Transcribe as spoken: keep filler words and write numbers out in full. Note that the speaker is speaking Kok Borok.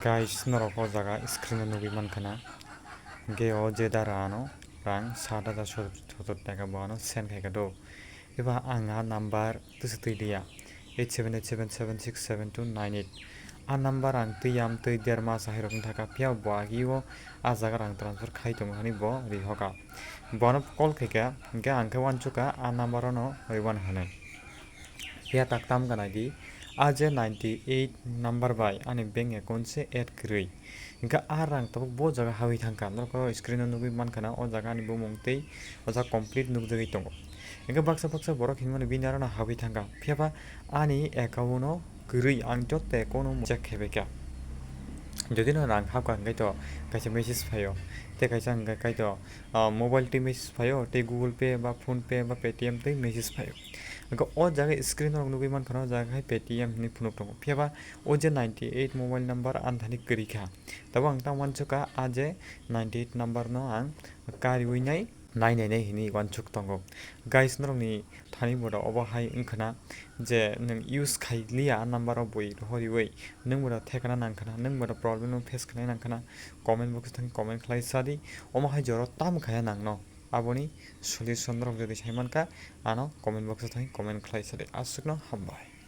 Guys, norok o jaga screen o nugwi mankha na, hwnkhe o je dara ano rang sat hajar sotor taka bo ano send khaikha do. Eba ang a number twswtwi liya, eight seven eight seven seven six seven two nine eight. A number ang twi yam twi der mas ahai rok wng thaka, phiya bo agi o a jaga rang transfer khai tongo hwnwi bo rihoka. Bono call khaikha, hwnkhe ang khe uansukha a number o no riwan hwnwi. Phiya tak tam gana di, a je ninety eight number bai ani bank account se add kwrwi. Hwnkhe a rang tabuk bo jaga hawi thangkha, norok o screen o nugwi mankha na, o jaga ani bumung tei o jaga complete nukjagwi tongo. Hwnkhe baksa baksa borok hinmani bini aro no hawi thangkha, phiya ba ani account o kwrwi, ang joto account o check khaibaikha. Jodi no rang hapkha hwnkhe to kaisa message phaio, tei kaisa hwnkhe kaitor, ah, mobile twi message phaio, tei Google Pay ba PhonePe ba Paytm twi message phaio. Hwnkhe o jaga screen o nugwi mankha na, o jaga hai Paytm hinwi phunuk tongo. Phiya ba o je ninety eight mobile number ani thani kwrwi kha. Tabuk ang tamo uansukha, a je ninety eight number no ang kariwi nai nai nai nai hinwi uansuk tongo. Guys, norokni thani boda obo hai wngkha na je nwng use khai liya a number o bui rohoriwi nwng boda thekna nangkha na, nwng boda problem no face khlai nangkha na, comment box o thangwi comment khlai sa di. Omo hai jora tamo khaya nangno, aboni solution norok jodi sai mankha ano comment box o thangwi comment khlai sa di. Aswkno hambai.